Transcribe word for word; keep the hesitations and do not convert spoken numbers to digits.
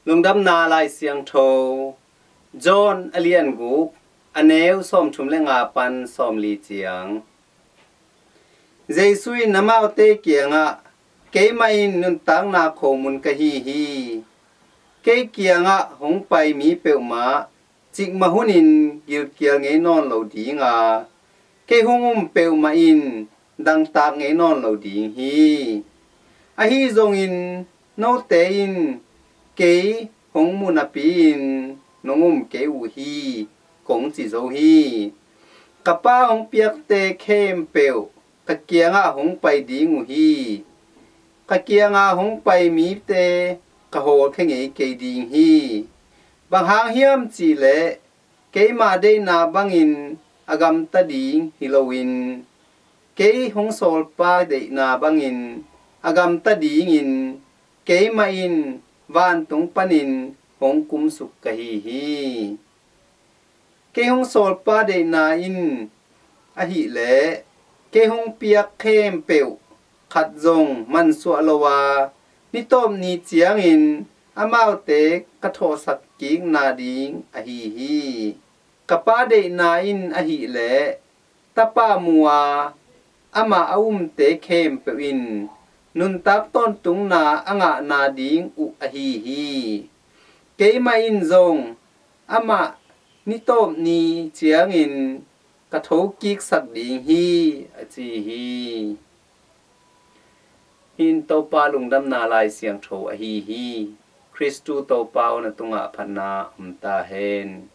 Lungdamna Lai Siangtho, John a lian guk, a neu sawmthum le nga pan sawmli ciang. Jesu in amaute kiangah, "Keimah in nuntakna khomun ka hi hi. Kei kiangah hong pai mi peuhmah cikmah hunin gilkial ngei nawn lo ding a, kei hong um peuhmah in dangtak ngei nawn lo ding hi. Ahi zongin note in kei hong mu napi-in nong um kei uh hi, kong ci zo hi. Ka Pa hong piakte khempeuh ka kiangah hong pai ding uh hi. Ka kiangah hong pai mite ka hawlkhia ngei kei ding hi. Bang hang hiam cihleh keima deihna bangin a gamta ding hi loin, kei hong sawlpa deihna bangin a gamta dingin keimah in vantung panin hong kumsuk ka hi hi. Kei hong sawlpa deihna in ahileh kei hong piak khempeuh khat zong mansuah lo a, nitawp ni ciangin amaute ka thawhsak kikna ding ahi hi. Ka Pa deihna in ahileh Tapa mu a, amah a umte khempeuh in nuntak tawntungna a ngahna ding uh ahi hi. Keimah in zong amah nitawp ni ciangin ka thokiksak ding hi," a ci hi. Hih in Topa Lungdamna Lai Siangtho ahi hi. Khristu Topa aw, na tungah phatna om ta hen.